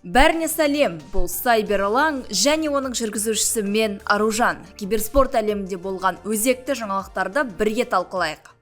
Бәріне сәлем, бұл Сайбер алаң және оның жүргізушісі мен, Аружан. Киберспорт әлемінде болған өзекті жаңалықтарды бірге талқылайық.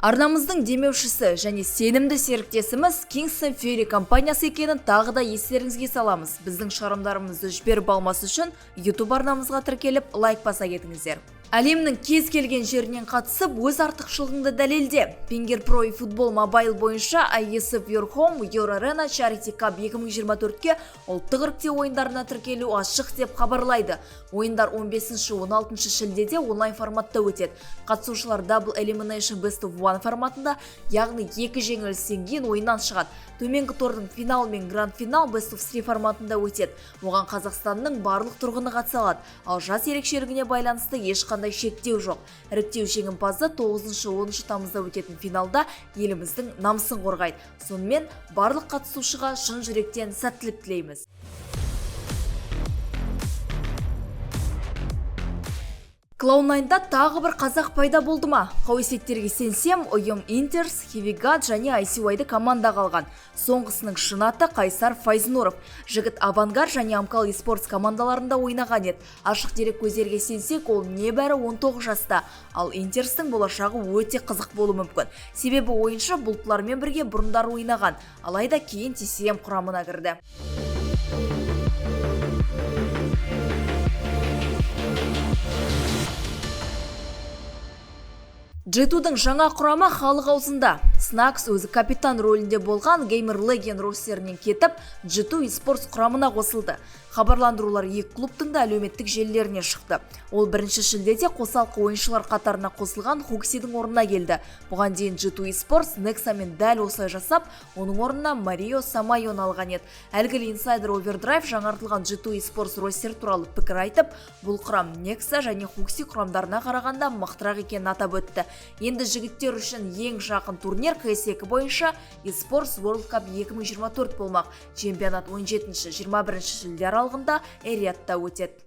Арнамыздың демеушісі және сенімді серіктесіміз Kingston Fury компаниясы екенін тағы да естеріңізге саламыз. Біздің шығарымдарымызды жіберіп алмас үшін YouTube арнамызға тіркеліп, лайк баса кетіңіздер. Әлемнің кез келген жерінен қатысып, өз артықшылығыңды дәлелде. Пингер Pro eFootball Mobile бойынша IESF Your Home, Your Arena Charity Cup 2024-ке ұлттық іріктеу ойындарына тіркелу ашық деп хабарлайды. Ойындар 15-16 шілдеде онлайн форматта өтеді. Қатысушылар Double Elimination Best of One форматында, яғни екі жеңілістен кейін ойыннан шығады. Төменгі тордың финал мен гранд финал Best of Three форматында өтеді. Оған Қазақстанның барлық тұрғыны қатыса алады. Ал жас ерекшелігіне байланысты ешқандай шектеу жоқ. Іріктеу жеңімпазы 9-10 тамызда өтетін финалда еліміздің намысын қорғайды. Сонымен, барлық қатысушыға шын жүректен сәттілік тілейміз. Cloud9-да тағы бір қазақ пайда болды ма? Қауесеттерге сенсем, ұйым Интерс, Хевигат және ICY-ды командаға алған. Соңғысының шын аты Қайсар Файзнуров. Жігіт Авангард және Амкал eSports командаларында ойнаған еді. Ашық дерек көздерге сенсек, ол небәрі 19 жаста. Ал Интерстің болашағы өте қызық болуы мүмкін. Себебі ойыншы бұлттылармен бірге бұрындары ойнаған, алайда кейін TCM құрамына кірді. G2-дің жаңа құрамы халық аузында. Snax өзі капитан рөлінде болған Gamer Legion ростерінен кетіп, G2 eSports құрамына қосылды. Хабарландырулар екі клубтың да әлеуметтік желілеріне шықты. Ол бірінші шілдеде қосалқы ойыншылар қатарына қосылған Хуксидің орнына келді. Бұған дейін G2 eSports Nexaмен дәл осылай жасап, оның орнына Марио Самайоны алған еді. Әйгілі инсайдер Overdrive жаңартылған G2 eSports ростері туралы пікір айтып, бұл құрам Nexa және Хукси құрамдарына қарағанда мықтырақ екенін атап өтті. Енді жігіттер үшін ең жақын турнир CS2 бойынша eSports World Cup 2024 болмақ. Чемпионат 17-21 шілде аралығында Эр-Риядта өтеді.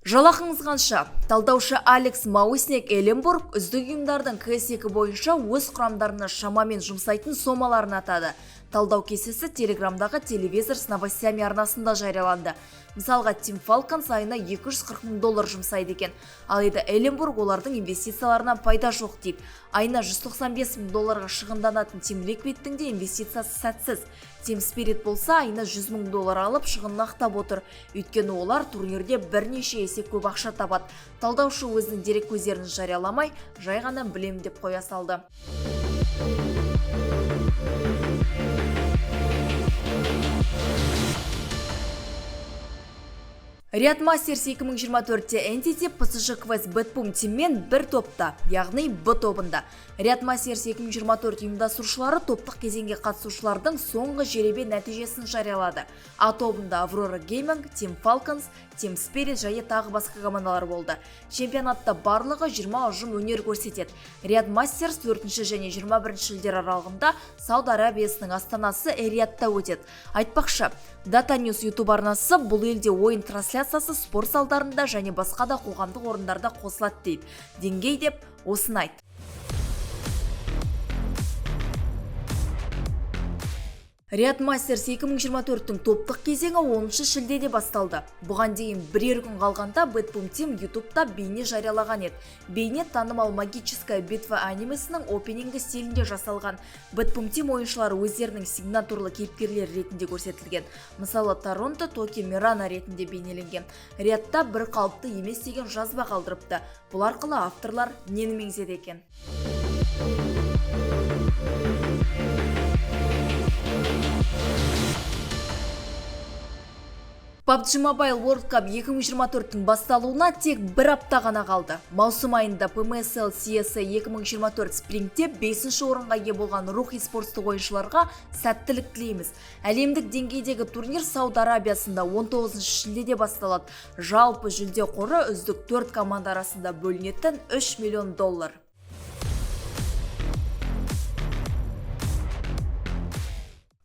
Жалақыңыз қанша? Талдаушы Алекс Маусник Эленбург үздік ұйымдардың CS2 бойынша өз құрамдарына шамамен жұмсайтын сомаларын атады. Талдау кестесі Телеграмдағы «Телевизор с новостями» арнасында жарияланды. Мысалға, Team Falcons айына 240 мың доллар жұмсайды екен. Алайда Эленбург олардың инвестицияларынан пайда жоқ дейді. Айына 195 мың долларға шығынданатын Team Liquid'тің де инвестициясы сәтсіз. Team Spirit болса, айына 100 мың доллар алып, шығынын ақтап отыр. Өйткені олар турнирде бірнеше есе көп ақша табады. Талдаушы өзінің дереккөздерін жарияламай, жай ғана білем деп қоя салды. Riyadh Masters 2024-те Entity PSG Quest BetBoom Teamмен бір топта, яғни Б тобында. Riyadh Masters 2024 ұйымдастырушылары топтық кезеңге қатысушылардың соңғы жеребе нәтижесін жариялады. А тобында Aurora Gaming, Team Falcons, Team Spirit және тағы басқа командалар болды. Чемпионатта барлығы 20 ұжым өнер көрсетеді. Riyadh Masters 4 және 21 шілде аралығында Сауд Арабиясының астанасы Эр-Риядта өтеді. Айтпақшы, Data News YouTube арнасы бұл елде ойын трансляциясы спорт залдарында және басқа да қоғамдық орындарда қосылады дейді. Деңгей деп осыны айт. Riyadh Masters 2024-тің топтық кезеңі 10 шілдеде басталды. Бұған дейін бірер күн қалғанда BetBoom Team YouTube'та бейне жариялаған еді. Бейне танымал «Магическая битва» анимесінің опенингі стилінде жасалған. BetBoom Team ойыншылары өздерінің сигнатурлы кейіпкерлері ретінде көрсетілген. Мысалы, Торонто Токи Мирана ретінде бейнеленген. Риядта бір қалыпты емес деген жазба қалдырыпты. Бұл арқылы авторлар нені меңзеді екен? PUBG Mobile World Cup 2024-тің басталуына тек бір апта ғана қалды. Маусым айында PMSL SEA 2024 Springте 5 орынға ие болған Рух eSports ойыншыларға сәттілік тілейміз. Әлемдік деңгейдегі турнир Сауд Арабиясында 19 шілдеде басталады. Жалпы жүлде қоры үздік 4 команда арасында бөлінетін 3 миллион доллар.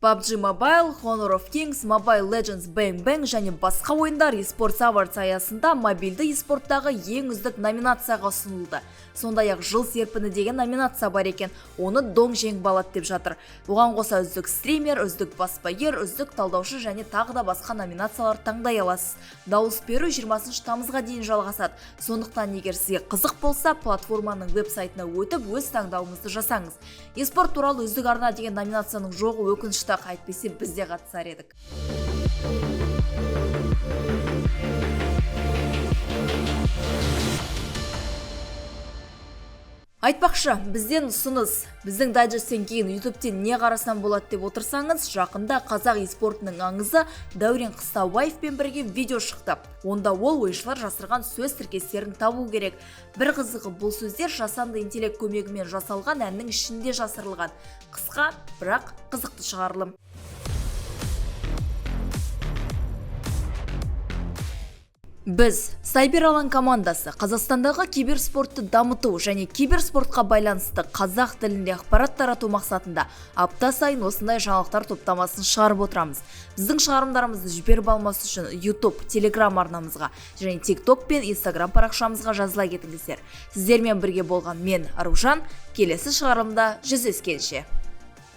PUBG Mobile, Honor of Kings, Mobile Legends Bang Bang және басқа ойындар eSports Awards аясында мобильді eSporттағы ең үздік номинацияға ұсынылды. Сондай-ақ «Жыл серпіні» деген номинация бар екен, оны Дон жеңіп алады деп жатыр. Оған қоса үздік стример, үздік баспагер, үздік талдаушы және тағы да басқа номинациялар таңдай аласыз. Дауыс беру 20 тамызға дейін жалғасады. Сондықтан егер сізге қызық болса, платформаның веб-сайтына өтіп, өз таңдауыңызды жасаңыз. Еспорт туралы үздік арна деген номинацияның жоғы өкінішті ақ, әйтпесе біз де қатысар едік. Айтпақшы, бізден ұсыныс. Біздің дайджесттен кейін ютубтен не қарасам болады деп отырсаңыз, жақында қазақ еспортының аңызы Дәурен Қыстаубаевпен бірге видео шықты. Онда ол ойыншылар жасырған сөз тіркестерін табу керек. Бір қызығы, бұл сөздер жасанды интеллект көмегімен жасалған әннің ішінде жасырылған. Қысқа, бірақ қызықты шығарылым. Біз, Сайбер Алаң командасы, Қазақстандағы киберспортты дамыту және киберспортқа байланысты қазақ тілінде ақпарат тарату мақсатында апта сайын осындай жаңалықтар топтамасын шығарып отырамыз. Біздің шығарылымдарымызды жіберіп алмас үшін YouTube, Telegram арнамызға және TikTok пен Instagram парақшамызға жазыла кетіңіздер. Сіздермен бірге болған мен, Аружан, келесі шығарылымда жүздескенше.